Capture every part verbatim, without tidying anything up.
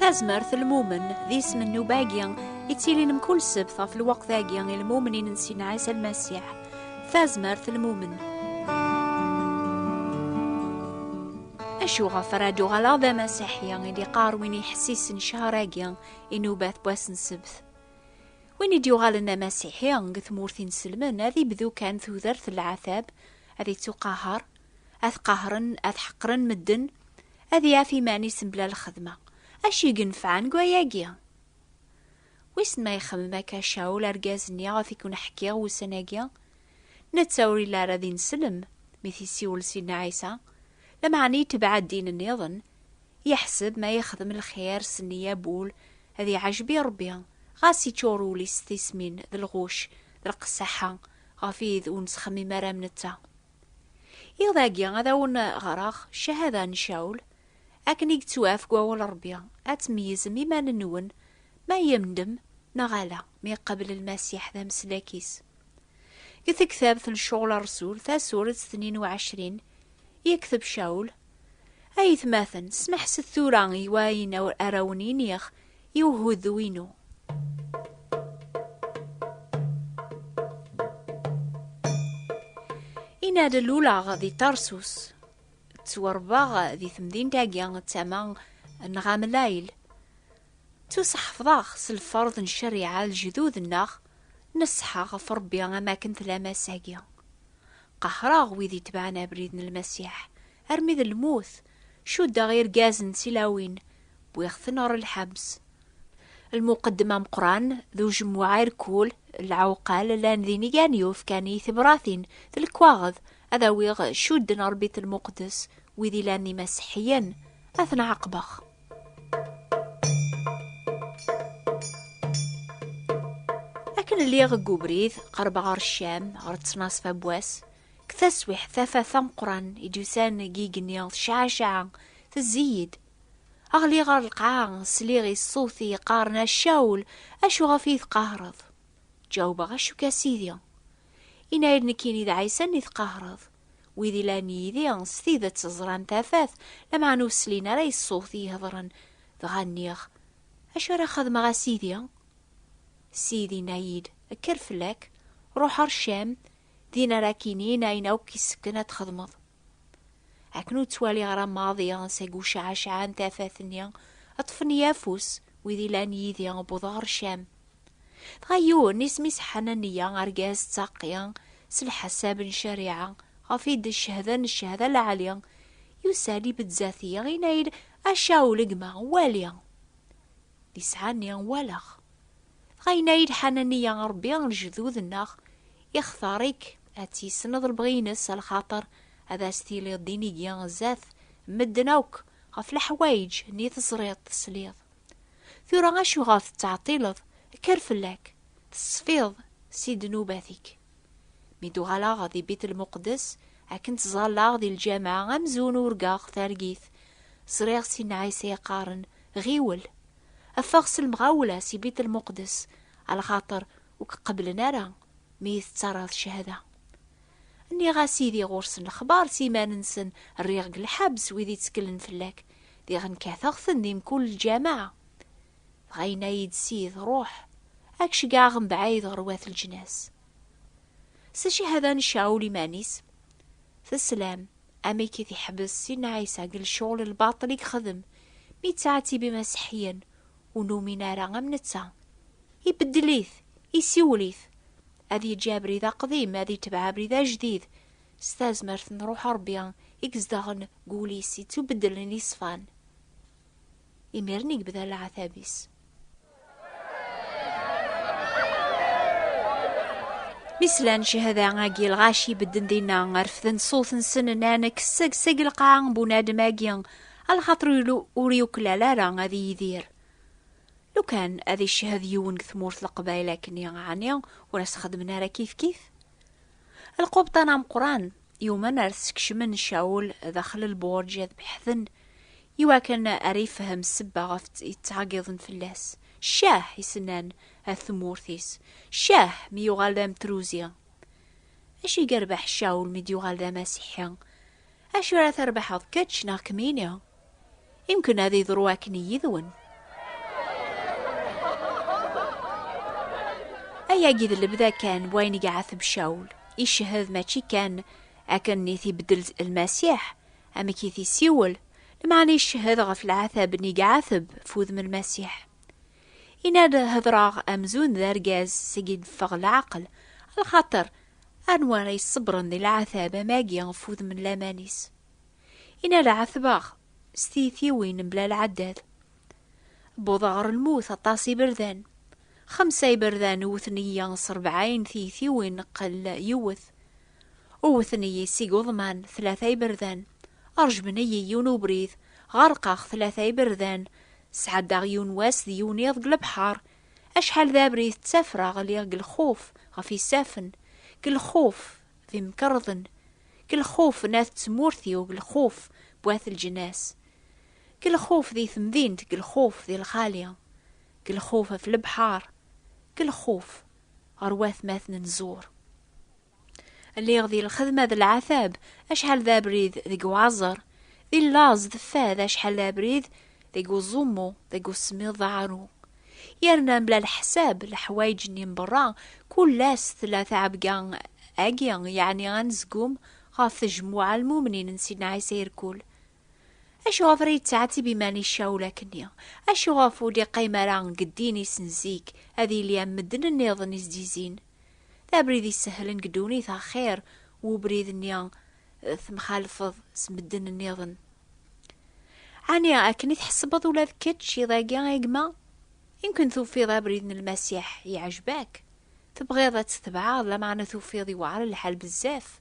Tazmert n lmumen d isem n nnuba-agi yettilin mkul ssebt ɣef lweqt-agi i lmumnin n Sidna Ɛisa Lmasiḥ. Tazmert n lmumen. Acu ɣef ara d-uɣaleɣ d amasiḥi i d-iqqar win iḥessisen ccher-agi i nnubat n wass n ssebt? Win i d-yuɣalen d amasiḥi deg tmurt inselmen, ad ibdu kan tudert n leɛtab, ad ittuqaher, ad t-qahren, ad t-ḥeqren medden, ad yaf iman-is mebla lxedma. Acu i yenfɛen deg wayagi? Wissen ma ixemmem akka Cawul, argaz-nni ɣef i ken-ḥkiɣ ussan-agi? Netta ur yelli ara d ineslem mi t-isiwel Sidna Ɛisa, lameɛna yetbeɛ ddin nniḍen, yeḥseb ma yexdem lxir s nniya n wul ad iɛjeb i Ṛebbi, ɣas iččur wul-is s tismin d lɣuc d lqessaḥa ɣef wid ur nettxemmim ara am netta. Iḍ-agi ad awen-ɣreɣ ccahada n Cawul, akken i yettwaf deg wawal Ṛebbi, ad tmeyyzem iman-nwen ma yendem neɣ ala mi iqabel Lmasiḥ d ameslak-is. Deg tektabt n Ccɣel Ṛṛsul, tasurett tnin u ɛecrin, yekteb Cawul: Aytmaten, smeḥset tura i wayen ara wen-iniɣ i uhuddu-inu. Inna-d: Luleɣ di Tarsus, ttwaṛebbaɣ di temdint-agi d tama n Ɣamlayl. Ttuseḥfḍeɣ s lferḍ n ccariɛa n lejdud-nneɣ, nesseḥa ɣef Ṛebbi am akken tlam ass-agi. Qehreɣ wid itebɛen abrid n Lmasiḥ, armi d lmut, cuddeɣ irgazen d tilawin, wwiɣ-ten ɣer lḥebs. Lmuqeddem ameqqran d ujemmuɛ irkul, lɛuqal llan din igan yufkan i tebratin d lekwaɣeḍ, ad awiɣ cudden ɣer Bit Lmuqdes, wid ilan d imaseḥḥiyen, ad ten-ɛaqbeɣ. Akken lliɣ deg ubrid, qerbeɣ ɣer Ccam, ɣer ttnaṣfa n wass, deg taswiḥt tafat ameqqran i d-yusan deg igenni tecɛaceɛ, tezzi-yi-d. Ɣliɣ ɣer lqaɛa, sliɣ i ṣṣut i yeqqaren: A Cawul, acu ɣef i tqehreḍ? Ǧawbeɣ: Acu-k a Sidi? Inna-yi-d: Nekkini d Ɛisa-nni tqehreḍ. Wid ilan yid-i s tidet ẓran tafat, lameɛna ur slin ara i ṣṣut i ihedren. Dɣa nniɣ: Acu ara xedmeɣ a Sidi? Sidi inna-yi-d: Kker fell-ak, ruḥ ɣer Ccam, din ara k-inin ayen akk yessefken ad txedmeḍ. Akken ur ttwaliɣ ara maḍi seg ucɛacaɛ n tafat-nni, ṭṭfen-iyi afus wid ilan yid-i, wwḍeɣ ɣer Ccam. Dɣa yiwen isem-is Ḥananiya, argaz ttaqi s lḥasab n ccariɛa, ɣef i d-cehden cchada lɛali, yusa-d ibedd zdat-i, inna-yi-d: A Cawul, gma, wali! Di ssaɛa-nni walaɣ. Dɣa yenna-yi-d Ḥananiya: Ṛebbi n lejdud-nneɣ ixtar-ik ad tissneḍ lebɣi-ines, a lxaṭer ad as-tiliḍ d inigi zdat medden akk ɣef leḥwayeǧ-nni teẓriḍ, tesliḍ. Tura acu ɣef tettɛeṭṭileḍ? Kker fell-ak, tesfiḍ si ddnubat-ik. Mi d-uɣaleɣ di Bit Lmuqdes, akken ttẓallaɣ di lǧameɛ amzun urgaɣ targit, ẓriɣ Sidna Ɛisa yeqqaren: Ɣiwel, ffeɣ s lemɣawla si Bit Lmuqdes, a lxaṭer ur k-qebblen ara mi tettarraḍ cchada. Nniɣ: A Sidi, ɣur-sen lexbar s iman-nsen, rriɣ deg lḥebs wid itteklen fell-ak, diɣen kateɣ-ten di mkul lǧameɛ. Dɣa yenna-yi-d Ssid: Ruḥ, ad k-ceggɛeɣ mebɛid ɣer wat leǧnas. S cchada n Cawul iman-is, teslam amek i t-iḥbes Sidna Ɛisa deg lecɣel lbaṭel i yexdem mi yettɛettib imaseḥḥiyen ur numin ara am netta. Ibeddel-it, isiwel-it, ad yeǧǧ abrid aqdim, ad itbeɛ abrid ajdid, s tazmert n Ṛuḥ Ṛebbi i izedɣen deg wul-is, ittubeddlen, iṣfan. Imiren i yebda leɛtab-is. Mi slan cchada-agi, lɣaci ibedden dinna, refden ṣṣut-nsen, nnan: Kkes seg-s lqaɛa n bunadem-agi, a lxaṭer ur, ur yuklal ara ad yidir. Lukan ad icehhed yiwen deg tmurt n Leqbayel akkenni, ɛni ur as-xeddmen ara kifkif? Lqubṭan ameqqran yumen ar skecmen Cawul daxel lburǧ ad beḥten, iwakken ar ifhem ssebba ɣef t-, yettɛeggiḍen fell-as. Ccah, i s-nnan at tmurt-is, ccah mi yuɣal d ametruzi. Acu i yerbeḥ Cawul mi d-yuɣal d amasiḥi? Acu ara trebḥeḍ kečč neɣ kemmini? Imken ad iḍru akken yid-wen. Ayagi d lebda kan n wayen i iɛateb Cawul. Icehhed mačči kan akken i t-ibeddel Lmasiḥ, amek i t-isiwel, lameɛna icehhed ɣef leɛtab-nni i iɛateb f udem n Lmasiḥ. Yenna-d hedreɣ amzun d argaz seg i d-teffeɣ leɛqel, lxaṭer anwa ara yessebren di leɛtab am agi f udem n laman-is? Yenna-d ɛetbeɣ s tiytiwin mebla lɛaddad. Wwḍeɣ ɣer lmut aṭas iberdan. Xemsa iberdan wwten-iyi s rebɛa n tiytiwin qqel yiwet. Wwten-iyi seg uḍman tlata iberdan. Rejmen-iyi yiwen ubrid. Ɣerqeɣ tlata iberdan. Sɛeddaɣ yiwen wass d yiwen iḍ deg lebḥer. Acḥal d abrid ttafreɣ lliɣ deg lxuf ɣef isafen, deg lxuf d imkerḍen, deg lxuf n at tmurt-iw, deg lxuf n wat lǧnas, deg lxuf di temdint, deg lxuf di lxali, deg lxuf ɣef lebḥer, deg lxuf ɣer watmaten n ẓur. Lliɣ di lxedma d leɛtab, acḥal d abrid deg uɛẓer, di laẓ d fad, acḥal d abrid deg uẓummu, deg usemmiḍ d aɛru. Yerna mebla leḥsab, leḥwayeǧ-nni n berra, kul ass tella tɛebga-agi, yeɛni anezgum ɣef tejmuɛa n lmumnin n Sidna Ɛisa irkul. Acuɣef ara yettɛettib iman-is Cawul akkenni? Acuɣef ur d-iqqim ara deg ddin-is n zik, ad yili am medden nniḍen i s-d-izin? D abrid isehlen deg ddunit axir n ubrid-nni, eh, temxalfeḍ s medden nniḍen. Ɛni akken i tḥesbeḍ ula d kečč iḍ-agi, a gma? Imken tufiḍ abrid n Lmasiḥ yeɛjeb-ak, tebɣiḍ ad t-tebɛeḍ, lameɛna tufiḍ yewɛer lḥal bezzaf.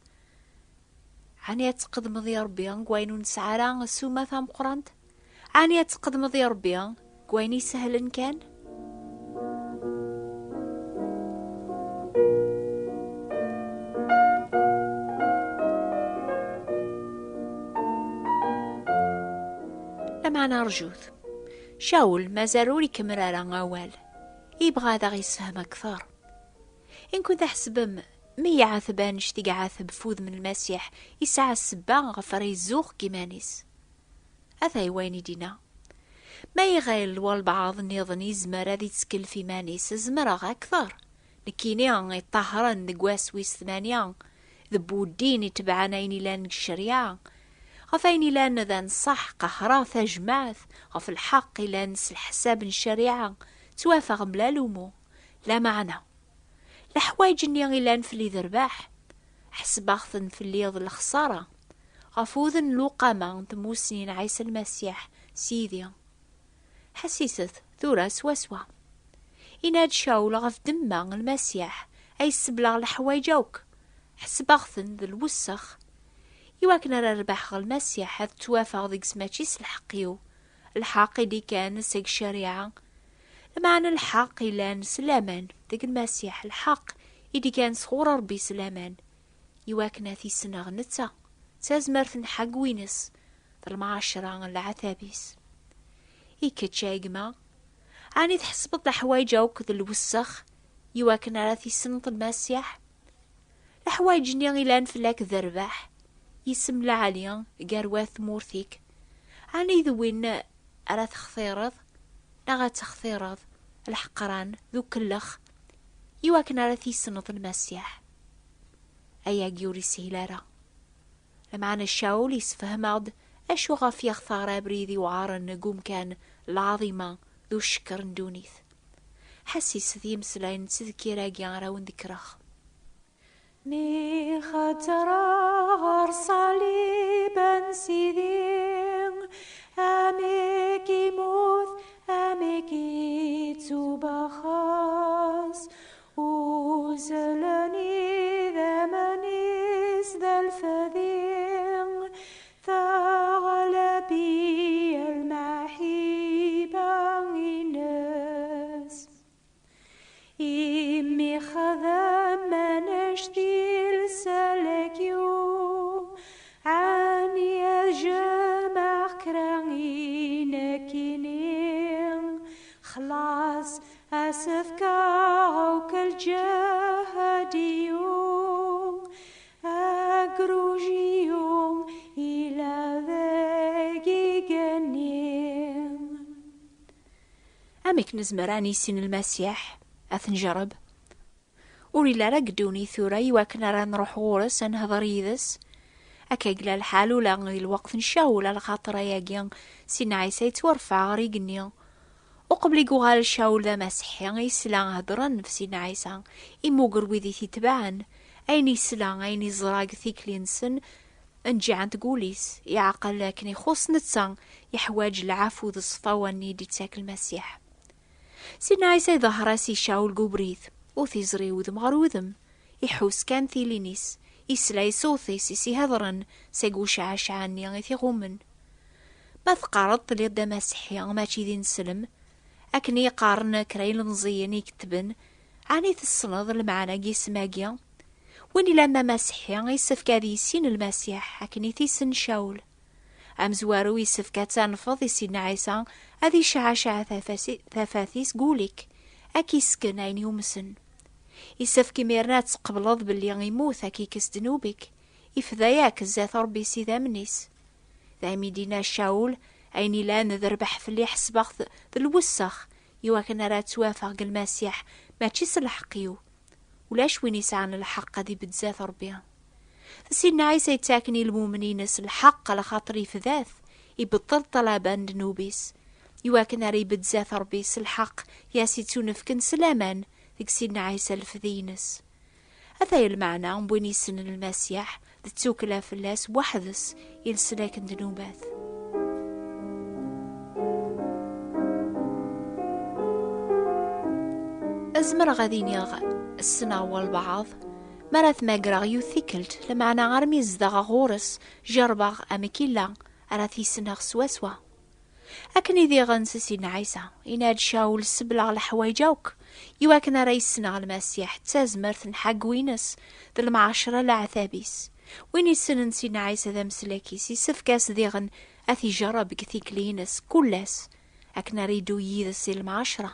Ɛni ad tqedmeḍ i Ṛebbi deg wayen ur nesɛi ara ssuma tameqqrant? Ɛni ad tqedmeḍ i Ṛebbi deg wayen isehlen kan? Lameɛna rjut. Cawul mazal ur ikemmel ara awal. Yebɣa ad aɣ-yessefhem akteṛ. Imken tḥesbem mi iɛateb annect i iɛateb f udem n Lmasiḥ, yesɛa ssebba ɣef ara izuxx deg iman-is. Atay wayen i d-yenna. Ma iɣil walbeɛḍ nniḍen yezmer ad ittkel f iman-is, zemreɣ akteṛ. Nekkini iṭṭahren deg wass wis tmanya, d bu ddin itebɛen ayen ilan deg ccariɛa. Ɣef ayen ilan d anṣaḥ, qehreɣ tajmaɛt, ɣef lḥeqq ilan s leḥsab n ccariɛa, ttwafeɣ mebla lumu, lameɛna. Leḥwayeǧ-nni ilan fell-i d rrbeḥ, ḥesbeɣ-ten fell-i d lexṣara, ɣef wudem n luqama n tmussni n Ɛisa Lmasiḥ, Sidi. Ḥessiset tura swaswa. Inna-d Cawul ɣef demma n Lmasiḥ ay ssebleɣ leḥwayeǧ akk, ḥesbeɣ-ten d lwessex. Iwakken ara rbeḥeɣ Lmasiḥ, ad ttwafeɣ deg-s mačči s lḥeqq-iw, lḥeqq i d-ikkan seg ccariɛa. Lameɛna lḥeqq ilan s laman deg Lmasiḥ, lḥeqq i d-ikkan sɣur Ṛebbi s laman, iwakken ad t-issneɣ netta d tazmert n ḥaggu-ines d lemɛacra n leɛtab-is. I kečč a gma, ɛni tḥesbeḍ leḥwayeǧ akk d lwessex iwakken ara tissneḍ Lmasiḥ? Leḥwayeǧ-nni ilan fell-ak d rrbeḥ, isem lɛali gar wat tmurt-ik, ɛni d win ara textireḍ, neɣ ad textireḍ lḥeqran d ukellex iwakken ara tissneḍ Lmasiḥ? Ayagi ur ishil ara. Lameɛna Cawul yessefhem-aɣ-d acu ɣef yextar abrid iweɛren deg umkan n lɛaḍima d ucekker n ddunit. Ḥessis d imeslayen n tedkir-agi ara wen-d-kkreɣ. Mi xeddreɣ ɣer ṣṣalib n Sidi, amek imut, amek ittubaxas, uzzlen idammen-is d alfadi, teɣleb-iyi lmaḥiba-ines. Imi xdem annect i lsalak-iw, ɛni ad jemɛeɣ kra i nekkini? Xlaṣ, ad s-fkeɣ akk lǧehd-iw, agruj-iw ila deg igenni. Amek nezmer ad nissin Lmasiḥ? Ad t-njerreb. Ur yelli ara deg ddunit tura iwakken ara nruḥ ɣur-s ad nehder yid-s. Akka yella lḥal ula di lweqt n Cawul, a lxaṭer ayagi Sidna Ɛisa yettwarfeɛ ɣer igenni. Uqbel i yuɣal Cawul d amasiḥi, yesla heddren ɣef Sidna Ɛisa, imuger wid i t-itebɛen. Ayen yesla, ayen yeẓra deg tikli-nsen, nǧeɛent deg wul-is, iɛqel akken ixuṣ netta, yeḥwaǧ lɛafu d ṣṣfawa-nni i d-ittak Lmasiḥ. Sidna Ɛisa iḍehher-as i Cawul deg ubrid, ur t-iẓri udem ɣer udem, iḥus kan tilin-is, isla i ṣṣut-is i s-iheḍren seg ucɛacaɛ-nni i t-iɣummen. Ma teqqareḍ telliḍ d amasiḥi, mačči d ineslem, akken i qqaren kra ilemẓiyen i yettben, ɛni tessneḍ lmeɛna n yisem-agi? Win ilan d amasiḥi, yessefk ad yissin Lmasiḥ akken i t-issen Cawul. Amezwaru, yessefk ad tanfeḍ i Sidna Ɛisa ad icɛacaɛ tafasi-, tafat-is deg wul-ik, ad k-isken ayen yumsen. Yessefk imiren ad tqebleḍ belli immut ad k-ikkes ddnub-ik, ifda-yak zdat Ṛebbi s idammen-is. Daymi d-yenna Cawul, ayen ilan d rrbeḥ fell-i ḥesbeɣ-t d lwessex, iwakken ara ttwafeɣ deg Lmasiḥ, mačči s lḥeqq-iw. Ulac win isɛan lḥeqq ad ibedd zdat Ṛebbi. D Sidna Ɛisa yettaken i lmumen-ines lḥeqq, alaxaṭer ifda-t, ibeṭṭel ṭṭlaba n ddnub-is, iwakken ara ibedd zdat Ṛebbi s lḥeqq, i as-ittunefken s laman deg Sidna Ɛisa lefdi-ines. Ataya lmeɛna n win yessnen Lmasiḥ, d ttukla fell-as weḥd-s i leslak n ddnubat. Zemreɣ ad iniɣ ssneɣ walbeɛḍ mi ara t-mmagreɣ yiwet tikkelt, lameɛna armi zedɣeɣ ɣur-s, jerrbeɣ amek illa ara t-issneɣ swaswa. Akken i diɣen s Sidna Ɛisa, yenna-d Cawul: "Sebleɣ leḥwayeǧ akk, iwakken ara yessneɣ Lmasiḥ d tazmert n ḥaggu-ines d lemɛacra n leɛtab-is." Win yessnen Sidna Ɛisa d ameslak-is, yessefk-as diɣen ad t-ijerreb deg tikli-ines kul ass, akken ara yeddu yid-s i lemɛacra.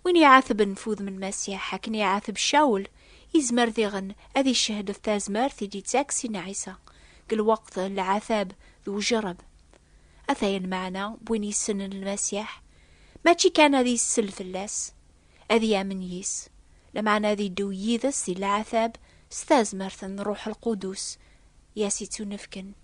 Win iɛatben f udem n Lmasiḥ akken iɛateb Cawul, izmer diɣen ad icehhed ɣef tazmert i d-ittak Sidna Ɛisa deg lweqt n leɛtab d ujerreb. Ataya lmeɛna n win yessnen Lmasiḥ, mačči kan ad isel fell-as, ad yamen yis, lameɛna ad iddu yid-s di leɛtab s tazmert n Ṛṛuḥ Lqudus i as-ittunefken.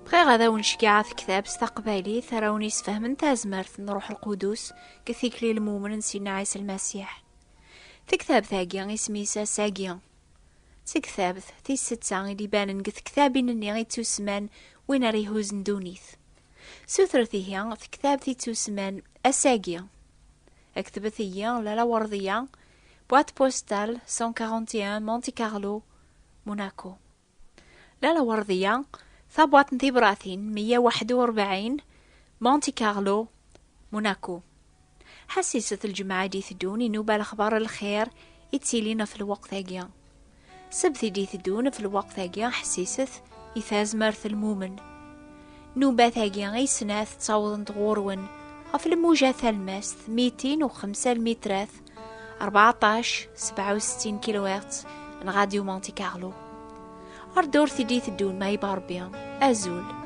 Bɣiɣ ad awen-ceggɛeɣ tektabt taqbaylit ara awen-isfehmen tazmert n Ṛṛuḥ Lqudus deg tikli n lmumen n Sidna Ɛisa Lmasiḥ. Tektabt-agi isem-is Ass-agi. D tektabt tis setta i d-ibanen deg tektabin-nni ittusemman Win ara ihuzzen ddunit. Sutret ihi tektabt ittusemman Ass-agi. Ktbet-iyi Lalla Werdiya, boîte postale cent quarante et un, Monte Carlo, Monaco. Lalla Werdiya, tabwaṭ n tibratin meyya u waḥed u rebɛin, Monte Carlo, Monaco. Ḥassiset lǧemɛa i d-iteddun i nnuba lexbar n lxir i ttilin ɣef lweqt-agi. Ssebt i d-iteddun ɣef lweqt-agi, ḥessiset i tazmert n lmumen. Nnubat-agi ay snat ttawḍent ɣur-wen ɣef lmuja talmast mitin u xemsa lmitrat, rbeɛṭac sebɛa u settin kilohertz n Radio Monte Carlo. Ar ddurt i d-iteddun ma yebɣa Rebbi. Azul.